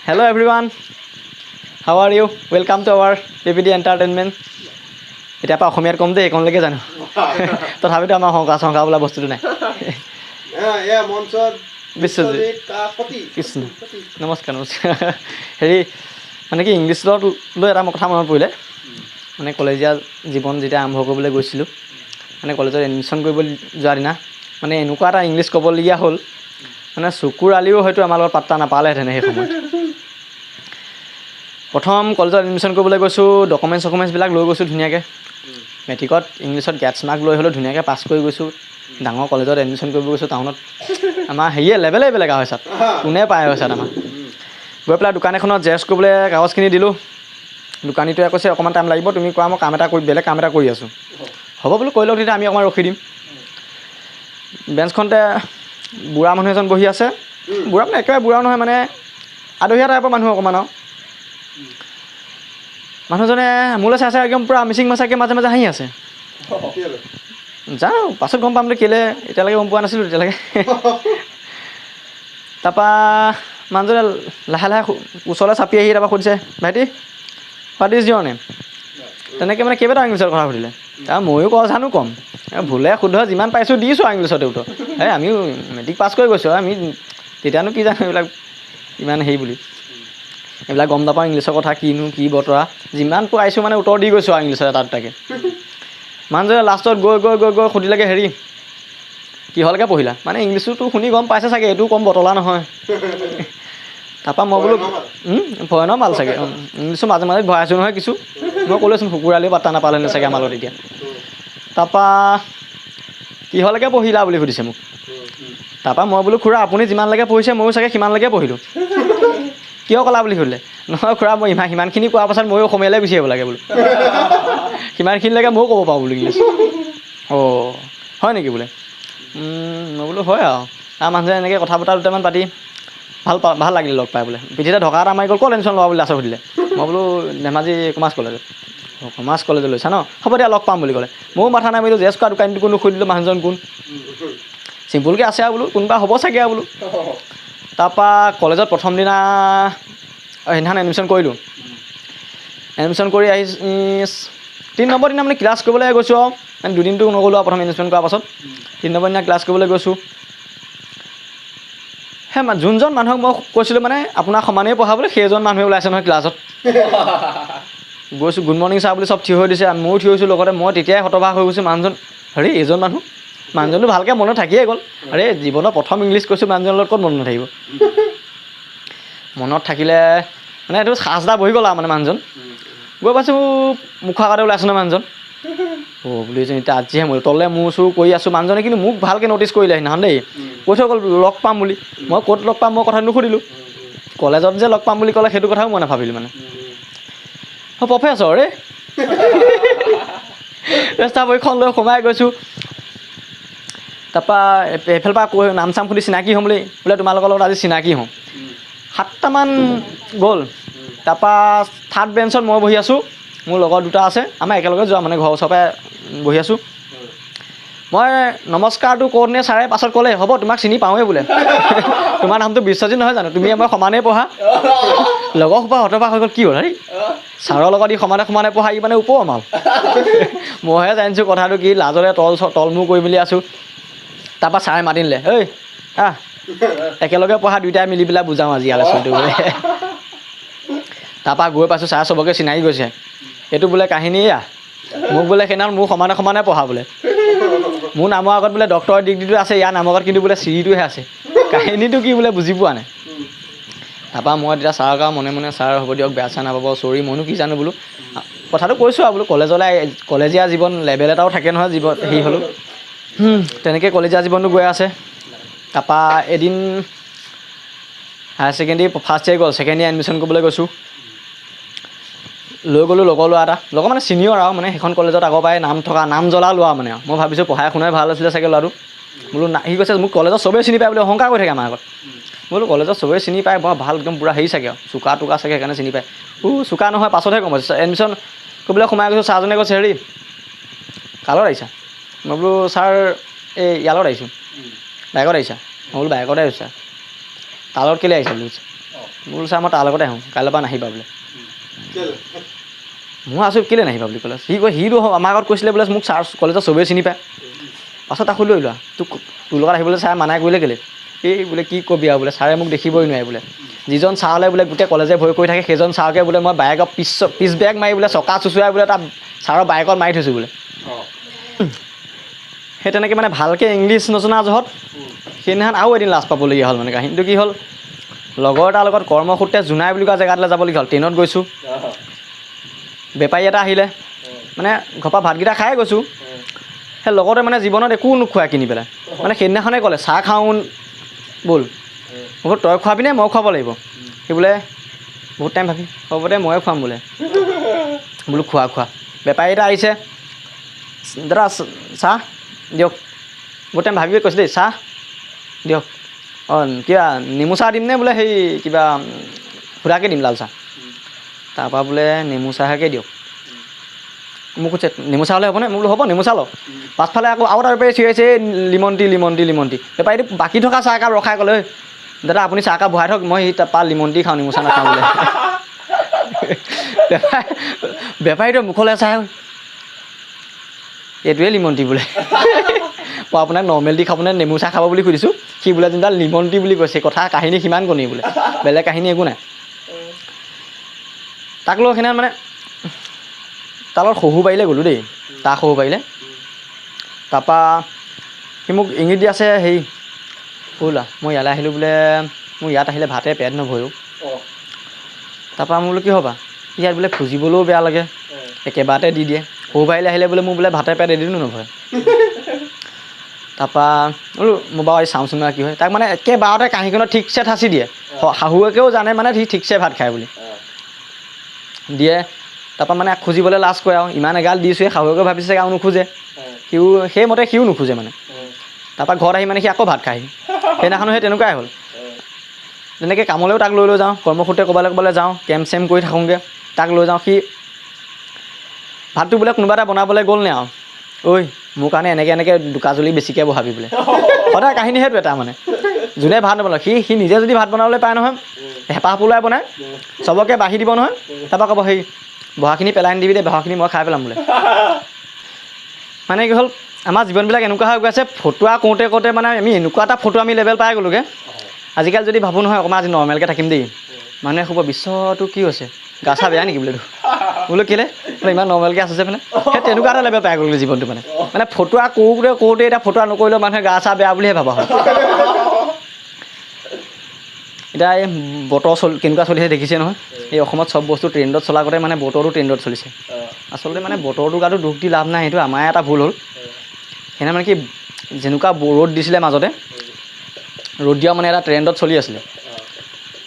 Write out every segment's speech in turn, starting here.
Hello everyone, how are you? Welcome to our PPD Entertainment. এতিয়াৰ পৰা অসমীয়াত ক'ম দেই, এইকণলৈকে জানো। তথাপিতো আমাৰ শংকা চংকা বোলা বস্তুটো নাই। এয়া মঞ্চত বিশ্বজিৎ। বিশ্বজিৎ কাকতি। কৃষ্ণ। নমস্কাৰ, নমস্কাৰ। হেৰি, মানে কি, ইংলিছত লৈ এটা মোৰ কথা মনত পৰিলে। মানে কলেজীয়া জীৱন যেতিয়া আৰম্ভ কৰিবলৈ গৈছিলোঁ, মানে কলেজত এডমিশ্যন কৰিব যোৱা দিনা মানে এনেকুৱা এটা ইংলিছ ক'বলগীয়া হ'ল, মানে চকুৰ আলিও হয়তো আমাৰ লগত পাত্তা নাপালেহেঁতেন সেই সময়ত। প্ৰথম কলেজত এডমিশ্যন কৰিবলৈ গৈছোঁ, ডকুমেণ্টছ চকুমেণ্টছবিলাক লৈ গৈছোঁ ধুনীয়াকৈ। মেট্ৰিকত ইংলিছত গ্ৰেটছ মাৰ্ক লৈ হ'লেও ধুনীয়াকৈ পাছ কৰি গৈছোঁ। ডাঙৰ কলেজত এডমিশ্যন কৰিব গৈছোঁ টাউনত। আমাৰ হেৰিয়ে লেভেলেই বেলেগ আৰু ছাত কোনে পায় ছাত আমাৰ। গৈ পেলাই দোকান এখনত জেৰক্স কৰিবলৈ কাগজখিনি দিলোঁ। দোকানীটোৱে কৈছে, "অকণমান টাইম লাগিব, তুমি কোৱা, মই কাম এটা কৰি বেলেগ কাম এটা কৰি আছোঁ।" হ'ব বোলো, কৰি লওক তেতিয়া, আমি অকণমান ৰখি দিম। বেঞ্চখনতে বুঢ়া মানুহ এজন বহি আছে। বুঢ়া মানে একেবাৰে বুঢ়াও নহয়, মানে আদহীয়া টাইপৰ মানুহ অকণমান আৰু। মানুহজনে মোলৈ চাই চাই একদম পূৰা মিচিং মাচাকৈ মাজে মাজে হাঁহি আছে। কেলে? যাওঁ, পাছত গম পাম দে কেলৈ, এতিয়ালৈকে গম পোৱা নাছিলোঁ তেতিয়ালৈকে। তাৰপৰা মানুহজনে লাহে লাহে ওচৰলৈ চাপি আহি তাৰপৰা সুধিছে, "ভাইটি, what is your name?" তেনেকৈ মানে কেইবাটাও ইংলিছত কথা সুধিলে। তাৰপৰা ময়ো কওঁ, জানো ক'ম, ভুলে শুদ্ধ যিমান পাইছোঁ দিছোঁ আৰু ইংলিছতে উত্তৰ। এই আমিও মেট্ৰিক পাছ কৰি গৈছোঁ, আমি তেতিয়ানো কি জানো এইবিলাক ইমান হেৰি বুলি, এইবিলাক গম নাপাওঁ ইংলিছৰ কথা কিনো কি বতৰা। যিমান পাইছোঁ মানে উত্তৰ দি গৈছোঁ আৰু ইংলিছত এটা দুটাকৈ। মানুহজনে লাষ্টত গৈ গৈ গৈ গৈ সুধিলেগৈ, "হেৰি, কিহলৈকে পঢ়িলা?" মানে ইংলিছোতো শুনি গম পাইছে চাগে, এইটো কম বতলা নহয়। তাৰপৰা মই বোলো, ফৰেনৰ মাল চাগে। ইংলিছো মাজে মাজে ভৰাইছোঁ নহয় কিছু। মই ক'লোৱেচোন, শুকুৰ আলিও পাত্তা নাপালেহেঁতেন চাগে আমাৰ লগত তেতিয়া। তাৰপৰা "কিহলৈকে পঢ়িলা?" বুলি সুধিছে মোক। তাৰপৰা মই বোলো, "খুৰা, আপুনি যিমানলৈকে পঢ়িছে, ময়ো চাগে সিমানলৈকে পঢ়িলোঁ।" "কিয় ক'লা?" বুলি সুধিলে। "নহয় খুৰা, মই সিমানখিনি কোৱাৰ পাছত ময়ো অসমীয়ালৈ গুচি আহিব লাগে বোলো, সিমানখিনিলৈকে ময়ো ক'ব পাৰোঁ বোলো ইংলিছ।" "অঁ, হয় নেকি?" বোলে। মই বোলো, "হয়।" আৰু তাৰ মানুহজনে এনেকৈ কথা বতৰা দুটামান পাতি ভাল লাগিলে লগ পাই বোলে। পিঠিতে ঢকা এটা মাৰি গ'ল। "ক'ত এডমিশ্যন লোৱা?" বুলি লাষ্টত সুধিলে। মই বোলো, "ধেমাজি কমাৰ্চ কলেজত।" "অঁ, কমাৰ্চ কলেজত লৈছা ন? হ'ব দিয়া, লগ পাম" বুলি ক'লে। ময়ো মাথা নামাৰিলোঁ, জেৰক্স কৰা দোকানীটো কোনো সুধিলোঁ মানুহজন কোন। চিম্পুলকৈ আছে আৰু বোলো, কোনোবা হ'ব চাগে আৰু বোলো। তাৰপৰা কলেজত প্ৰথম দিনা, সেইদিনাখন এডমিশ্যন কৰিলোঁ। এডমিশ্যন কৰি আহি 3 নম্বৰ দিনা মানে ক্লাছ কৰিবলৈ গৈছোঁ আৰু মানে দুদিনটো নগ'লোঁ আৰু প্ৰথম এডমিশ্যন কৰাৰ পাছত 3 নম্বৰ দিনা ক্লাছ কৰিবলৈ গৈছোঁ। সেই যোনজন মানুহক মই কৈছিলোঁ মানে আপোনাৰ সমানেই পঢ়া বুলি, সেইজন মানুহে ওলাইছে নহয় ক্লাছত। গৈছোঁ, "গুড মৰ্ণিং ছাৰ" বুলি চব থিয় হৈ দিছে, ময়ো থিয় হৈছোঁ লগতে। মই তেতিয়াই হতবাক হৈ গৈছোঁ, মানুহজন, হেৰি, এইজন মানুহ। মানুহজনটো ভালকৈ মনত থাকিয়ে গ'ল। আৰে, জীৱনৰ প্ৰথম ইংলিছ কৈছোঁ মানুহজনৰ লগত, ক'ত মনত নাথাকিব? মনত থাকিলে মানে এইটো সাজ এটা বহি গ'ল আৰু মানে মানুহজন। গৈ পাইছোঁ, মুখৰ আগতে ওলাইছে নহয় মানুহজন। অ' বুলি এতিয়া আজিহে মই তলে মূৰ চুৰ কৰি আছোঁ। মানুহজনে কিন্তু মোক ভালকৈ ন'টিছ কৰিলে সেইদিনাখন দেই। কৈ থৈ গ'ল লগ পাম বুলি। মই ক'ত লগ পাম মই কথাটো নুসুধিলোঁ। কলেজত যে লগ পাম বুলি ক'লে, সেইটো কথাও মই নাভাবিলোঁ। মানে অ' প্ৰফেচৰ ৰে ৰেষ্টা বহীখন লৈ সোমাই গৈছোঁ। তাৰপৰা এইফালৰ পৰা কৈ নাম চাম সুধি চিনাকি হ'ম বুলি বোলে, তোমালোকৰ লগত আজি চিনাকি হওঁ। 7টামান গ'ল। তাৰপৰা থাৰ্ড বেঞ্চত মই বহি আছোঁ, মোৰ লগৰ দুটা আছে, আমাৰ একেলগে যোৱা, মানে ঘৰৰ ওচৰৰ পৰাই বহি আছোঁ। মই নমস্কাৰটো কওঁতে ছাৰে পাছত ক'লে, "হ'ব, তোমাক চিনি পাওঁৱেই" বোলে, "তোমাৰ নামটো বিশ্বজিৎ নহয় জানো? তুমি মই সমানেই পঢ়া।" লগৰ সোপা হতবাক হৈ গ'ল, কি হ'ল হেৰি, ছাৰৰ লগত ই সমানে সমানে পঢ়া, ই মানে ওপৰ মাল। মইহে জানিছোঁ কথাটো কি, লাজতে তল তলমূৰ কৰি মেলি আছোঁ। তাৰপৰা ছাৰে মাতি নিলে, "ঐ আহ, একেলগে পঢ়া দুইটাই মিলি পেলাই বুজাওঁ আজি আলোচনীটো" বোলে। তাৰপৰা গৈ পাইছোঁ, ছাৰে চবকে চিনাকি গৈছে। এইটো বোলে কাহিনী এয়া, মোক বোলে সেইদিনাখন মোৰ সমানে সমানে পঢ়া বোলে, মোৰ নামৰ আগত বোলে ডক্টৰ ডিগ্ৰীটো আছে, ইয়াৰ নামৰ আগত কিন্তু বোলে চিৰিটোহে আছে, কাহিনীটো কি বোলে বুজি পোৱা নাই। তাৰপৰা মই তেতিয়া ছাৰক আৰু মনে মনে, "ছাৰ, হ'ব দিয়ক, বেয়া চেয়া নাপাব, চৰি, মইনো কি জানো" বোলো। কথাটো কৈছোঁ আৰু বোলো, কলেজলৈ কলেজীয়া জীৱন লেভেল এটাও থাকে নহয় জীৱন হেৰি হ'লোঁ। তেনেকৈ কলেজীয়া জীৱনটো গৈ আছে। তাৰপৰা এদিন হায়াৰ ছেকেণ্ডেৰী ফাৰ্ষ্ট ইয়েৰ গ'ল, ছেকেণ্ড ইয়েৰ এডমিশ্যন কৰিবলৈ গৈছোঁ। লৈ গ'লোঁ লগৰ ল'ৰা এটা, লগৰ মানে ছিনিয়ৰ আৰু মানে সেইখন কলেজত আগৰ পৰাই নাম থকা, নাম জ্বলা লোৱা মানে আৰু। মই ভাবিছোঁ পঢ়াই শুনাই ভাল আছিলে চাগে ল'ৰাটো বোলো। না, সি কৈছে মোক কলেজত চবেই চিনি পায় বুলি অহংকাৰ কৰি থাকে আমাৰ আগত। বোলো, কলেজত চবেই চিনি পায়, বৰ ভাল, একদম পূৰা হেৰি চাগে আৰু চোকা টোকা চাগে, সেইকাৰণে চিনি পায়। চোকা নহয়, পাছতহে গম পাইছোঁ। এডমিশ্যন কৰিবলৈ সোমাই গৈছোঁ, ছাৰজনে কৈছে, "হেৰি, কাৰ লগত আহিছা?" মই বোলো, "ছাৰ, এই ইয়াৰ লগত আহিছোঁ।" "বাইকত আহিছা?" মই বোলো, "বাইকতে আহিছোঁ ছাৰ।" "তাৰ লগত কেলৈ আহিছা?" বুলি কৈছে। বোলো ছাৰ মই তাৰ লগতে আহোঁ, কাইলৈৰ পৰা নাহিবা বোলে। কেলে? মই আছোঁ, কেলৈ নাহিবা বুলি ক'লে। সি কয়, সিটো আমাৰ আগত কৈছিলে বোলে মোক ছাৰ কলেজত চবেই চিনি পায়। পাছত তাক সুধি লোৱা, তোক তোৰ লগত আহিবলৈ ছাৰে মানাই কৰিলে কেলৈ? এই বোলে কি কবি আৰু বোলে, ছাৰে মোক দেখিবই নোৱাৰে বোলে। যিজন ছাৰলৈ বোলে গোটেই কলেজে ভয় কৰি থাকে, সেইজন ছাৰকে বোলে মই বাইকৰ পিছ বেগ মাৰি বোলে চকা চুচুৱাই বোলে তাত ছাৰৰ বাইকত মাৰি থৈছোঁ বোলে। সেই তেনেকৈ মানে ভালকৈ ইংলিছ নজনা জহত সেইদিনাখন আৰু এদিন লাজ পাবলগীয়া হ'ল। মানে কাহিনীটো কি হ'ল, লগৰ এটাৰ লগত কৰ্মসূত্ৰে জোনাই বুলি কোৱা জেগাটোলৈ যাবলগীয়া হ'ল। ট্ৰেইনত গৈছোঁ, বেপাৰী এটা আহিলে, মানে ঘৰৰ পৰা ভাতকেইটা খায়ে গৈছোঁ। সেই লগতে মানে জীৱনত একো নোখোৱাই কিনি পেলাই, মানে সেইদিনাখনে ক'লে চাহ খাওঁ ব'ল। মই বোলো তই খোৱাবিনে মই খুৱাব লাগিব? সি বোলে বহুত টাইম ভাবি, হ'ব দে ময়ে খুৱাম বোলে। বোলো খোৱা খোৱা। বেপাৰী এটা আহিছে, দাদা চাহ দিয়ক। বহুত টাইম ভাবিয়ে কৈছে দেই, চাহ দিয়ক। অঁ কিবা নেমু চাহ দিমনে বোলে, সেই কিবা সুদাকৈ দিম লাল চাহ? তাৰপৰা বোলে নেমু চাহকে দিয়ক। মোক কৈছে নেমু চাহ হ'লে হ'বনে? মই বোলো হ'ব নেমু চাহ লওক। পাছফালে আকৌ আৰু এটা বেপাৰী চিঞৰিছে, এই lemon tea lemon tea lemon tea. বেপাৰীটো বাকী থকা চাহ একাপ ৰখাই ক'লে, ঐ দাদা আপুনি চাহ একাপ বহাই থওক, মই সেই তাৰপৰা লিমন টি খাওঁ, নেমু চাহ নাখাওঁ বোলে। বেপাৰীটোৰ মুখলৈ চাই, এইটোৱে লিমন টি বোলে। মই আপোনাক নৰ্মেল টি খাবনে নেমু চাহ খাব বুলি সুধিছোঁ, সি বোলে যেনিবা লিমন টি বুলি কৈছে। কথা কাহিনী সিমান কণেই বোলে, বেলেগ কাহিনী একো নাই। তাক লৈ সেইদিনা মানে তাৰ লগত শহু বাৰীলৈ গ'লোঁ দেই, তাৰ শহু বাৰীলৈ। তাৰপৰা সি মোক ইংগিত দি আছে, হেৰি ব'লা মই ইয়ালৈ আহিলোঁ বোলে, মোৰ ইয়াত আহিলে ভাতে পেট নভৰেও। তাৰপৰা মই বোলো কি হ'বা, ইয়াত বোলে খুজিবলৈও বেয়া লাগে, একেবাৰতে দি দিয়ে। শহু বাৰীলৈ আহিলে বোলে মোৰ বোলে ভাতে পেট এদিনো নভৰে। তাৰপৰা বোলো মই বাৰু আজি চাওঁচোন বাৰু কি হয়। তাক মানে একেবাৰতে কাঁহীখনত ঠিকছে ঠাচি দিয়ে, শাহুৱেকেও জানে মানে সি ঠিকছে ভাত খায় বুলি দিয়ে। তাৰপৰা মানে খুজিবলৈ লাজ কৰে আৰু, ইমান এগাল দিছোঁৱে, শাহুৱেকে ভাবিছে আৰু নোখোজে, সিও সেইমতে সিও নোখোজে মানে। তাৰপৰা ঘৰত আহি মানে সি আকৌ ভাত খায়হি। সেইদিনাখনো সেই তেনেকুৱাই হ'ল। তেনেকৈ কামলৈও তাক লৈ লৈ যাওঁ, কৰ্মসূত্ৰে ক'ৰবালৈ ক'ৰবালৈ যাওঁ, কেম্প চেম্প কৰি থাকোঁগৈ, তাক লৈ যাওঁ। সি ভাতটো বোলে কোনোবা এটা বনাবলৈ গ'ল নে আৰু, ঐ মোৰ কাৰণে এনেকৈ এনেকৈ দুকাজুলি বেছিকৈ বহাবি বোলে। সদায় কাহিনী সেইটো এটা, মানে যোনে ভাত নবনায় সি নিজে যদি ভাত বনাবলৈ পায় নহয়, হেঁপাহ পলুৱাই বনায়, চবকে বাঢ়ি দিব নহয়। তাৰপৰা ক'ব সেই বহাখিনি পেলাই নিদিবি দেই, বহাখিনি মই খাই পেলাম বোলে। মানে কি হ'ল, আমাৰ জীৱনবিলাক এনেকুৱা হৈ গৈ আছে, ফটুৱা কওঁতে কওঁতে মানে আমি এনেকুৱা এটা ফটো আমি লেভেল পাই গ'লোগৈ। আজিকালি যদি ভাবোঁ নহয় অকণমান আজি নৰ্মেলকৈ থাকিম দেই, মানুহে ক'ব বিশ্বটো কি হৈছে, গা চা বেয়া নেকি বোলে, বোলো কেলৈ বোলে ইমান নৰ্মেলকৈ আছে যে, মানে সেই তেনেকুৱা এটা লেভেল পাই গ'লোগৈ জীৱনটো। মানে মানে ফটুৱা কৰোঁতে কৰোঁতে এতিয়া ফটুৱা নকৰিলেও মানুহে গা চা বেয়া বুলিহে ভবা হয়। এতিয়া এই বতৰ কেনেকুৱা চলিছে দেখিছে নহয়, এই অসমত চব বস্তু ট্ৰেণ্ডত চলা আগতে মানে বতৰটো ট্ৰেণ্ডত চলিছে। আচলতে মানে বতৰটো গাটো দুখ দি লাভ নাই, সেইটো আমাৰ এটা ভুল হ'ল। সেইদিনা মানে কি যেনেকুৱা ৰ'দ দিছিলে, মাজতে ৰ'দ দিয়া মানে এটা ট্ৰেণ্ডত চলি আছিলে।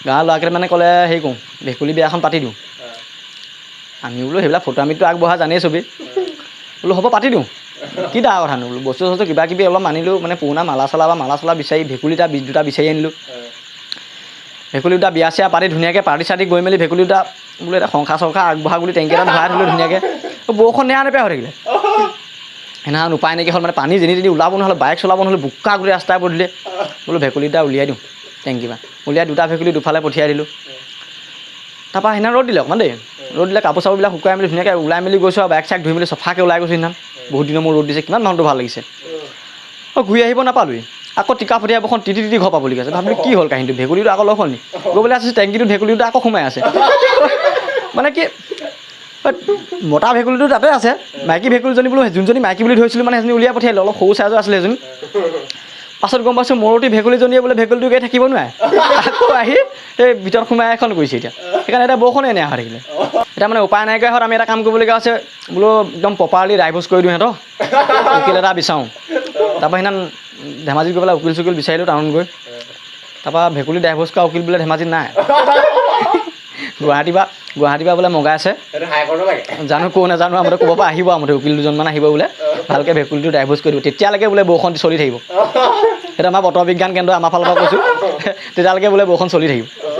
গাঁৱৰ ল'ৰাকেইটা মানে ক'লে হেৰি কৰোঁ, ভেকুলী বিয়াখন পাতি দিওঁ। আমি বোলো সেইবিলাক ফটোৱামিতো আগবঢ়া জানেই চবেই, বোলো হ'ব পাতি দিওঁ, কি ডাঙৰ কথানো বোলো। বস্তু চস্তু কিবা কিবি অলপ আনিলোঁ, মানে পুৰণা মালা চালা বা মালা চালা বিচাৰি ভেকুলী এটা দুটা বিচাৰি আনিলোঁ। ভেকুলী দুটা বিয়া চিয়া পাতি ধুনীয়াকৈ পাৰ্টি চাৰ্টি গৈ মেলি ভেকুলী দুটা বোলো এটা সংসাৰ চংসাৰ আগবঢ়া বুলি টেংকি এটাত ভৰাই থ'লোঁ ধুনীয়াকৈ। বৰষুণ নেৰা নেপেৰা হৈ থাকিলে। সেইদিনাখন উপায় নাইকিয়া হ'ল, মানে পানী যেনি তেনি ওলাব নহ'লে, বাইক চলাব নহ'লে, বোকা গোটেই ৰাস্তাই পদূলিয়ে। বোলো ভেকুলী দুটা উলিয়াই দিওঁ টেংকিৰ পৰা, উলিয়াই দুটা ভেকুলী দুফালে পঠিয়াই দিলোঁ। তাৰপৰা সেইদিনা ৰ'দ দিলে অকণমান দেই, ৰ'দ দিলে কাপোৰ চাপোৰবিলাক শুকুৱাই মেলি ধুনীয়াকৈ ওলাই মেলি গৈছোঁ আৰু বাইক চাইক ধুই মেলি চফাকৈ ওলাই গৈছোঁ। সেইদিনাখন বহুত দিনৰ মূৰত ৰ'দ দিছে, কিমান মনটো ভাল লাগিছে। অঁ ঘূৰি আহিব নাপালোৱেই, আকৌ টিকা ফটীয়া বৰষুণ তিতি তিতি ঘৰ পাবলগীয়া আছে। ভাবিলোঁ কি হ'ল কাহিনীটো, ভেকুলীটো আকৌ লগ হ'ল নি? গৈ পেলাই আছে টেংকিটোত ভেকুলীটো আকৌ সোমাই আছে। মানে কি মতা ভেকুলীটো তাতে আছে, মাইকী ভেকুলীজনী বোলো যোনজনী মাইকী বুলি ধৰিছিলোঁ মানে সেইজনী উলিয়াই পঠিয়ালোঁ, অলপ সৰু চাইজৰ আছিলে সেইজনী। পাছত গম পাইছোঁ মৰতী ভেকুলীজনীয়ে বোলে ভেকুলীটো গাই থাকিব নোৱাৰে, আকৌ আহি সেই ভিতৰত সোমাই এখন কৰিছে। এতিয়া সেইকাৰণে এতিয়া বৰষুণে এনেই হৈ থাকিলে, এতিয়া মানে উপায় নাইকিয়া হোৱাত আমি এটা কাম কৰিবলগীয়া হৈছে, বোলো একদম প্ৰপাৰলি ডাইভৰ্চ কৰি দিওঁ সিহঁতক, উকিল এটা বিচাৰোঁ। তাৰপৰা সেইদিনা ধেমাজিত গৈ পেলাই উকিল চুকিল বিচাৰিলোঁ টাউনত গৈ। তাৰপৰা ভেকুলী ডাইভৰ্চ কৰা উকিল বোলে ধেমাজিত নাই, গুৱাহাটীৰ পৰা বোলে মগাইছে, জানো ক'ৰ নাজানো, আমাৰ ক'ৰবাৰ পৰা আহিব, আমাৰ উকিল দুজনমান আহিব বোলে, ভালকৈ ভেকুলীটো ডাইভৰ্চ কৰি দিব, তেতিয়ালৈকে বোলে বৰষুণ চলি থাকিব। সেইটো আমাৰ বতৰ বিজ্ঞান কেন্দ্ৰ আমাৰ ফালৰ পৰা কৈছোঁ, তেতিয়ালৈকে বোলে বৰষুণ চলি থাকিব।